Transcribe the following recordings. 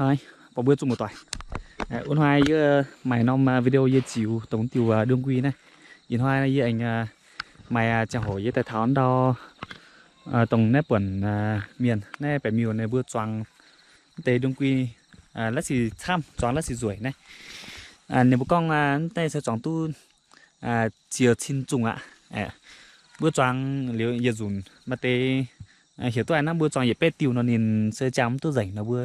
Hnoi, buangh mbuo zuqc muoz-doic. Wuov hnoi yie maaih norm video yie ziux dongh diuh đương quy naaiv. Ih hnoi yie aengx maaih ziangh hoc yie daaih taux ndau dongh naaiv buonc mienh naaiv baeqc miuh ninh mbuo zuangx deix đương quy, la'sic camv, zuangx la'sic nzueic naaiv. Ninh mbuo gorngv naaiv se zuangx duqv ziex cin zungh aqv. Mbuo zuangx liuz yietc nzunc maaih deix heuc duqv hnangv mbuo zuangx yietc betv diuh nor ninh se ziangh mv duqv nzengc nor mbuo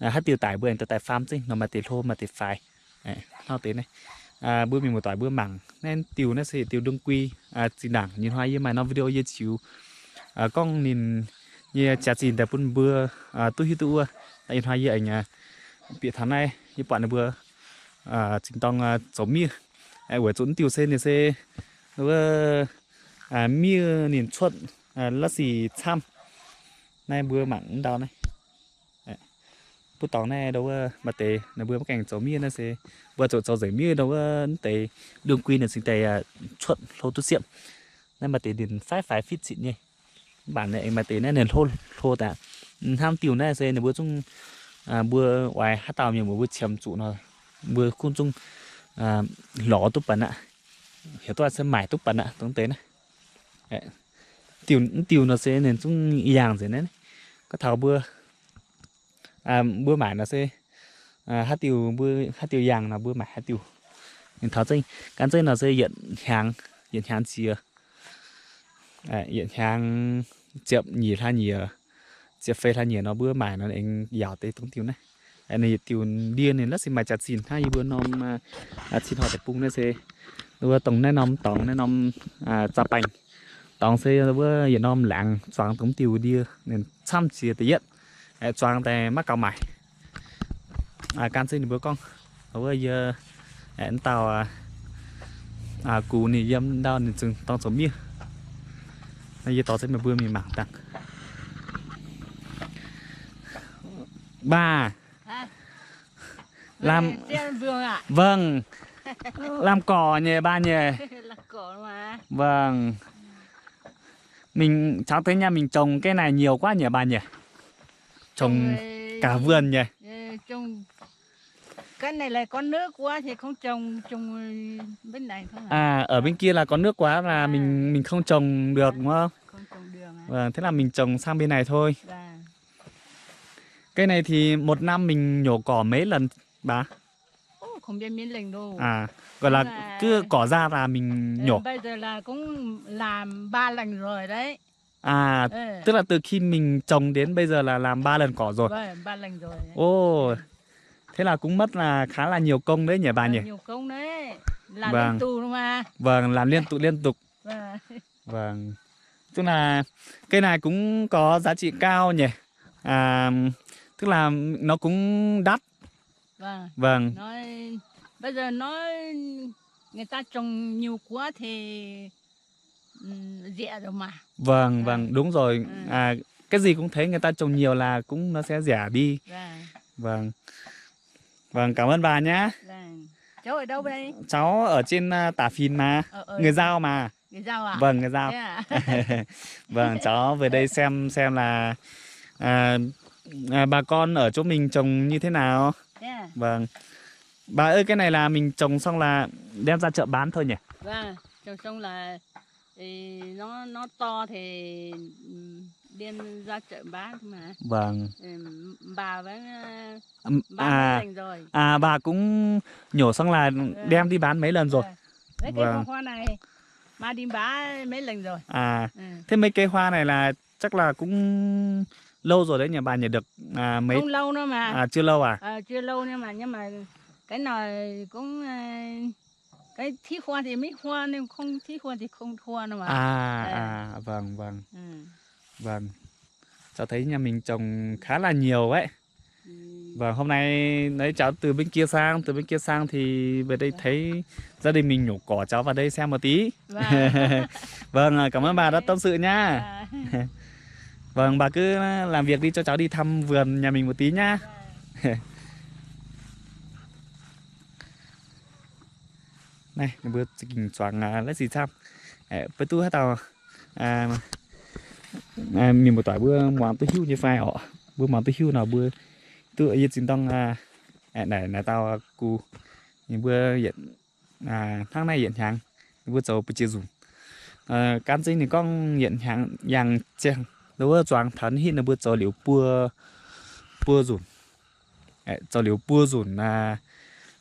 haaix diuh daic mbuo aengx daaih faam zengv nor maaih deix hlo maaih deix faix. Hnangv deix naaiv, mbuo mienh muoz-doic mbuo mangc naaiv diuh naaiv se diuh đương quy. Zinh ndaangc ih hnoi yie maaih norm video yie ziux gorngv ninh nyei jaax-zinh daaih bun mbuo duqv hiuv duqv wuov. Ih hnoi yie aengx bieqc taux naaiv yie buatc ninh mbuo zinh dorng zoux miev, weic zuqc diuh se ninh se wuov miev ninh cuotv la'sic camv. Naaiv mbuo mangc ndau naaiv, mbuo dorngx naaiv ndau wuov maaih deix ninh mbuo maiv gaengh zoux miev naaiv se mbuo zuqc zoux nzengc miev ndau wuov deix đương quy ninh cingx daaih cuotv hlo duqv siepv. Naaiv maaih deix ninh faix faix fitv citv nyei. Mv baac maaih deix naaiv ninh hlo hlo daaih. Hnangv diuh naaiv se ninh mbuo zungv, mbuo oix haaix dauh mienh muoz mbuo qiemx zuqc nor, mbuo gunv zungv lorz duqv baac aqv, heuc duqv se maaic duqv baac aqv dongh deix naaiv. Diuh, diuh nor se ninh zungv yangh nzengc naaiv. Gorngv taux mbuo, mbuo maaic nor se haaix diuh, mbuo haaix diuh yangh nor mbuo maaic haaix diuh. Ninh taux zengv, gan zengv nor se yietc hnyangx, yietc hnyangx ziex, yietc hnyangx ziepc nyeic hlaax nyieqc, ziepc feix hlaax nyieqc nor mbuo maaic nor aengx yaauc deix dongh diuh naaiv. Ninh yietc diuh ndie ninh la'sic maaih jaax-zinh hnangv yie mbuo norm cin horh deic-bung naaiv se wuov dongh naaiv norm dorngx, naaiv norm za'baengh dorngx se wuov yietc norm laangz zuangx dongh diuh ndie ninh camv ziex da'yietv, zuangx daaih maiv gaux maaic. Gan zengv ninh mbuo gorngv, wuov yie aengx dauh gux ninh yiem ndau ninh zungv dorng zoux miev. Yie dorh zengv meih mbuo mingh mangc dangh. Mbaah, lamh, vâng, lamh gorx nyei mbaah nyei. Vâng. Mingh caux deix nyaanh mingh jongc ga'naaiv nyiec guaav nyei mbaah nyei. Jongc ga'vươn nyei. Ở bên kia là có nước quá là mình mình không trồng được đúng không? Vâng, thế là mình trồng sang bên này thôi. Cái này thì một năm mình nhổ cỏ mấy lần bà? À, gọi là cứ cỏ ra là mình nhổ. Bây giờ là cũng làm ba lần rồi đấy. À, tức là từ khi mình trồng đến bây giờ là làm ba lần cỏ rồi. Vâng, ba lần rồi. Ồ, thế là cũng mất là khá là nhiều công đấy nhỉ bà nhỉ? Nhiều công đấy. Làm liên tục mà. Vâng, làm liên tục liên tục. Vâng. Vâng. Tức là cây này cũng có giá trị cao nhỉ? À, tức là nó cũng đắt. Vâng. Vâng. Nói, bây giờ nói người ta trồng nhiều quá thì Ừm, rẻ rồi mà. Vâng, vâng, đúng rồi. À, cái gì cũng thế, người ta trồng nhiều là cũng nó sẽ rẻ đi. Vâng. Vâng. Vâng, cảm ơn bà nhá. Vâng. Cháu ở đâu đây? Cháu ở trên à, Tả Phìn mà. Ờ, ờ. Người Dao mà. Người Dao à? Vâng, người Dao. Thế à? Vâng, cháu về đây xem xem là à, à, bà con ở chỗ mình trồng như thế nào. Thế à? Vâng. Bà ơi, cái này là mình trồng xong là đem ra chợ bán thôi nhỉ? Vâng, trồng xong là thì nó nó to thì ừm, đem ra chợ bán thôi mà. Vâng. Ừm, bà vẫn ờ, Ừm, bán mấy à, lần rồi. À, bà cũng nhổ xong là Vâng. Đem đi bán mấy lần rồi. Vâng. Mấy cái Vâng. Hoa này bà đi bán mấy lần rồi. À, Ừ. Thế mấy cây hoa này là chắc là cũng lâu rồi đấy nhỉ bà nhỉ, được à, mấy Không lâu nữa mà. À, chưa lâu à? Ờ, chưa lâu nữa mà nhưng mà cái này cũng ờ, cái thích hoa thì mới hoa, nếu không thích hoa thì không hoa nữa mà. À, Ờ. À, vâng, vâng. Ừ. Vâng. Cháu thấy nhà mình trồng khá là nhiều ấy. Ừ. Vâng, hôm nay đấy cháu từ bên kia sang, từ bên kia sang thì về đây thấy gia đình mình nhổ cỏ, cháu vào đây xem một tí. Vâng. Vâng, à, cảm ơn bà đã tâm sự nhá. Vâng. Vâng, bà cứ làm việc đi cho cháu đi thăm vườn nhà mình một tí nhá. Vâng. Naaiv ninh mbuo za'gengh zuangx la'sic camv. Beiv duqv haaix dauh mienh muoz-doic mbuo muangx duqv hiuv nyei fai orqc? Mbuo muangx duqv hiuv nor mbuo duqv yie zingh dorng naaic, naaic dauh gux, ninh mbuo yietc, hnangv naaiv yietc hnyangx ninh mbuo zoux mbu'ziex nzunc. Gan zingh ninh gorngv yietc hnyangx yangh ziangh, ndau wuov zuangx taux hitv ninh mbuo zoux liuz buo, buo nzunc, zoux liuz buo nzunc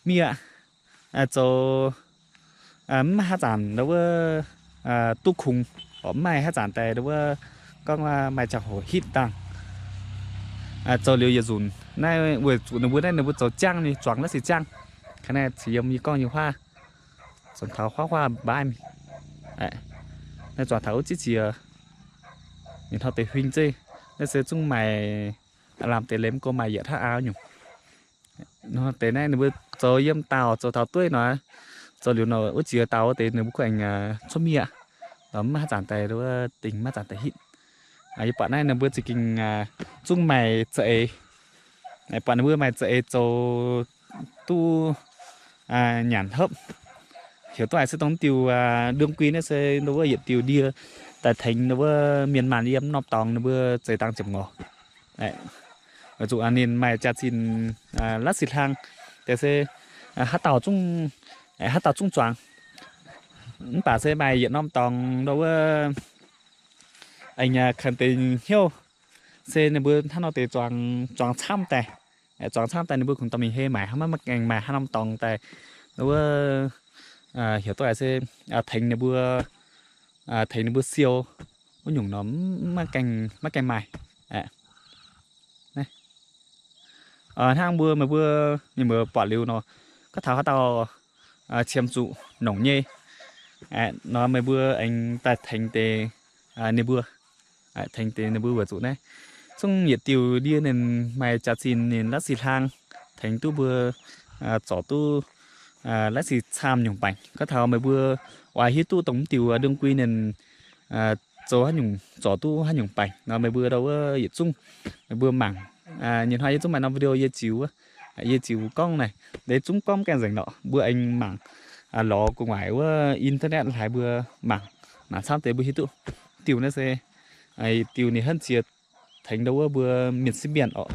miev, zoux mv maaih haaix zanc ndau wuov duqv kungx, mv maaih haaix zanc daaih ndau wuov gorngv maaih ziangh hoc hitv dangh. Zoux liuz yietc nzunc naaiv weic zuqc ninh mbuo naaiv ninh mbuo zoux jangv nyei, zuangx la'sic jangv. Kaaix naaiv ceix yiem yie gorngv nyei huaav, zuangx taux huaav huaav mbaav mingh. Naaiv zuangx taux wuov ziex ziex mienh hnoi deix huing zeiv. Naaiv se zungv maaih lamh deix leiz mv go maaih yietc hnangv aqv nyungc. Hnoi deix naaiv ninh mbuo zoux yiem daauh zoux taux dueiv nor, zoux liuz nor wuov ziex daauh wuov deix ninh mbuo kuv aengx cuotv miev, mv maaih haaix zanc daaih wuov dingh, mv maaih haaix zanc daaih hitv. Yie buatc naaiv ninh mbuo za'gengh zungv maaih za'eix, buatc ninh mbuo maaih za'eix zoux duqv nyanc hopv. Heuc duqv haiz se dongh diuh đương quy naaiv se ndau wuov yietc diuh ndie daaih tengx ndau wuov mienh maanh yiem norm dorngx ninh mbuo zeix dangh ziepc ngorc. Weic zuqc ninh maaih jaax-zinh la'sic hlang, deix se haaix dauh zungv, haaix dauh zungv zuangx. Mv baac se maaih yietc norm dorngx ndau wuov aengx kanh deix hnyouv se ninh mbuo hnangv nor deix zuangx, zuangx camv daaih. Zuangx camv daaih ninh mbuo kungx dorh mingh hei maaic, maiv maaih gaengh maaih haaix norm dorngx daaih ndau wuov heuc duqv haiz se tengx ninh mbuo, tengx ninh mbuo siou wuov nyungc nor maiv gaengh, maiv gaengh maaih. Hnangv mbuo, meih mbuo, mienh mbuo buatc liuz nor, gorngv taux haaix dauh qiemx zuqc nongc nyei nor, meih mbuo aengx daaih tengx deix ninh mbuo, tengx deix ninh mbuo weic zuqc naaiv zungv yietc diuh ndie ninh maaih jaax-zinh ninh la'sic hlang, tengx duqv mbuo zorc duqv la'sic camv nyungc baengc. Gorngv taux meih mbuo oix hiuv duqv dongh mv diuh đương quy ninh zoux haaix nyungc, zorc duqv haaix nyungc baengc nor, meih mbuo ndau wuov yietc zungv meih mbuo mangc. Nyei hnoi yie zungv maaih norm video yie ziux, yie ziux gorngv naaic, deix zungv gorngv gaengh nzengc lorqc. Mbuo aengx mangc lorz gu'nguaaic wuov internet haaix mbuo mangc, mangc camv deix mbuo hiuv duqv. Diuh naaiv se diuh ninh henv ziex tengx ndau wuov mbuo mienh sieqv mienh oc.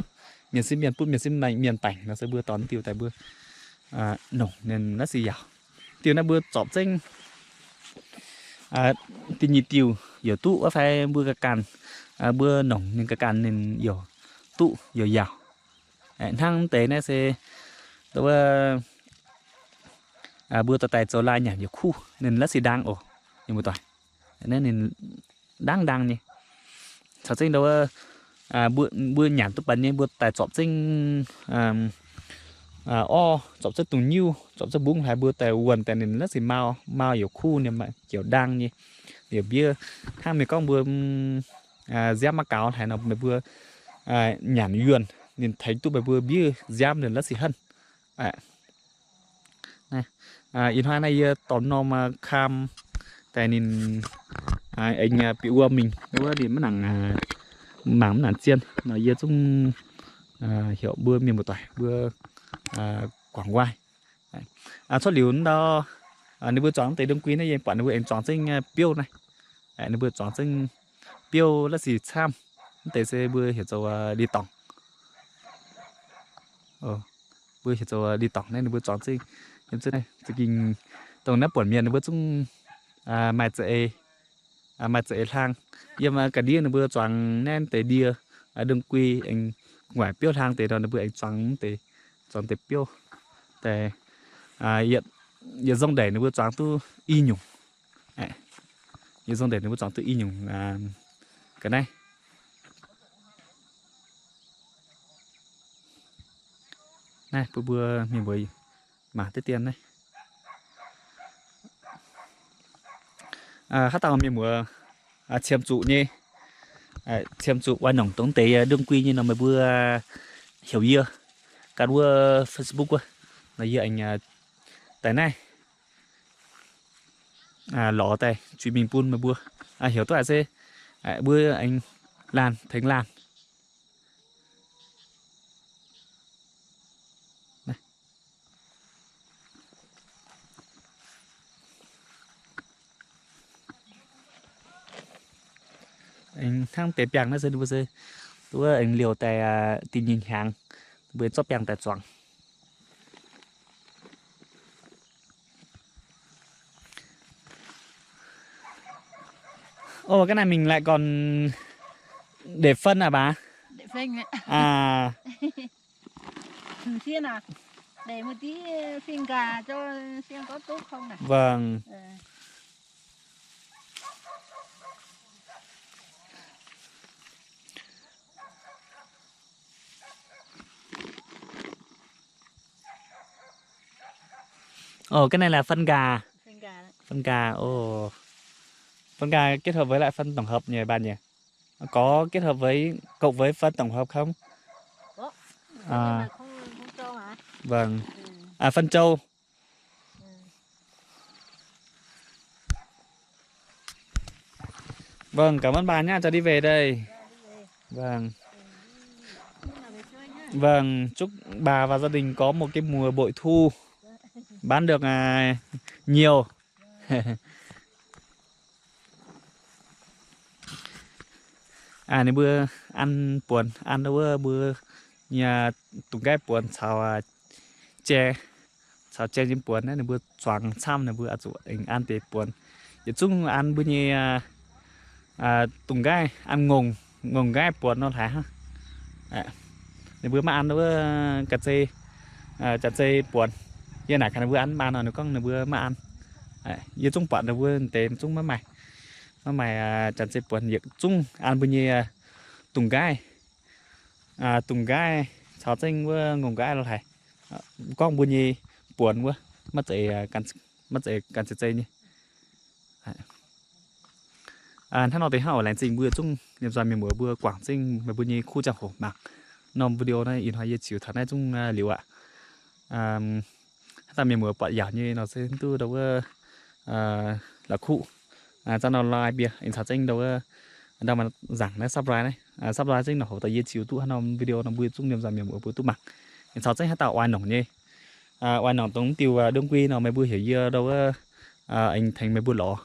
Mienh sieqv mienh butv mienh sieqv mienh baengc nor se mbuo dorh diuh daaih mbuo nongc ninh la'sic yaauc. Diuh naaiv mbuo zorpc zengv da'nyeic diuh yaac duqv wuov fai mbuo ga'ganh, mbuo nongc ninh ga'ganh ninh yaac duqv yaac yaauc. Hnangv deix naaiv se ndau wuov mbuo dorh daaih zoux lai nyanc yaac kuv, ninh la'sic ndaang oc. Mienh mbuo doic, naaiv ninh ndaang ndaang nyei. Caux zengv ndau wuov mbuo nyanc duqv baac nyei mbuo daaih zorpc zengv orv, zorpc zengv dungz nyiuv, zorpc zengv mbungv haaix mbuo daaih wuonh daaih ninh la'sic mau, mau yaac kuv nyei, yaac ndaang nyei, yaac mbiev. Hnangv meih gorngv mbuo nziaamv maiv gaux haaix nor meih mbuo nyanc yuonh ninh tengx duqv meih mbuo mbiev nziaamv ninh la'sic henv. Ih hnoi naaiv yie dorh norm kaam daaih ninh aengx bieqc wuom mingh wuov ninh maiv nangc, mangc maiv nangc zien nor yie zungv heuc mbuo mienh muoz-doic mbuo guangc nquaai. Cuotv liuz ndau ninh mbuo zuangx deix đương quy naaiv yie buatc ninh mbuo aengx zuangx zengv biouv naaiv. Ninh mbuo zuangx zengv biouv la'sic camv. Mv deix se mbuo heuc zoux li dorngc. Mbuo heuc zoux li dorngc naaiv ninh mbuo zuangx zengv, za'gengh dongh naaiv buonc mienh ninh mbuo zungv maaih za'eix, maaih za'eix hlang. Yiem ga'ndiev ninh mbuo zuangx naaiv deix ndie đương quy aengx gu'nguaaic biouv hlang deix nor ninh mbuo aengx zuangx deix, zuangx deix biouv daaih. Yietc zong ndeic ninh mbuo zuangx duqv i nyungc. Yietc zong ndeic ninh mbuo zuangx duqv i nyungc ga'naaiv. Naaiv bun mbuo mienh mbuo mangc deix dien naaiv. Haaix dauh mienh muoz qiemx zuqc nyei, qiemx zuqc oix nongc dongh deix đương quy nyei nor meih mbuo heuc yie ganh wuov Facebook wuov, nor yie aengx daaih naaiv lorz daaih zuiz mingh bun meih mbuo heuc duqv aqv se mbuo aengx laanh tengx laanh. Aengx hnangv deix biangh naaiv se ninh mbuo se wuov aengx liouh daaih dinh nyei hnyangx, Mbuo zorqv biangh daaih zuangx. Ov, ga'naaiv mingh laaic gorn ndeic fun aqv baac. Vâng. Ồ, cái này là phân gà. Phân gà, ồ. Phân gà kết hợp với lại phân tổng hợp nhỉ bạn nhỉ? Có kết hợp với, cộng với phân tổng hợp không? Có. Thế nhưng mà không, không cho hả? Vâng. À, phân trâu. Vâng, cảm ơn bà nhá, cháu đi về đây. Vâng. Vâng, chúc bà và gia đình có một cái mùa bội thu. Bán được, à, nhiều. Ninh mbuo an buonc, an wuov mbuo nyei dungz nqaih buonc caux jai, caux jai nyei buonc naaiv ninh mbuo zuangx camv, ninh mbuo oix zuqc aengx an deix buonc. Yietc zungv an mbuo nyei dungz nqaih, an ngongh, ngongh nqaih buonc nor hlaaix hnangv. Ninh mbuo maiv an wuov ga'zei, janx-zei buonc. Yie naaic gaax ninh mbuo an maa nor, ninh gorngv ninh mbuo maiv an. Yie zungv buatc ninh mbuo deix zungv maiv maaih, maiv maaih janx-zei buonc, yietc zungv an mbuo nyei dungz nqaih, dungz nqaih caux zengv wuov ngongh nqaih lorh haic. Gorngv mbuo nyei buonc wuov, maiv zeiz, maiv zeiz ganh zeiz-zei nyei. Hnangv nor deix hnangv oc, laengz zingh mbuo zungv liemh nzoih mienh muoz mbuo guangc zengv meih mbuo nyei kuv ziangh hoc mangc norm video naaiv. Ih hnoi yie ziux taux naaiv zungv liuz aqv. Haaix dauh mienh muoz buatc yaauc nyei nor se duqv ndau wuov la'kuqv, za'gengh nor like bie, aengx caux zengv ndau wuov, ndau maaih nzaangc naaiv subscribe naaiv, subscribe zengv nor hoc daaih yie ziux duqv haaix norm video nor mbuo zungv liemh nzoih mienh muoz mbuo duqv mangc. Aengx caux zengv haaix dauh oix nongc nyei, oix nongc dongh diuh đương quy nor meih mbuo heuc yie ndau wuov aengx tengx meih mbuo lorz.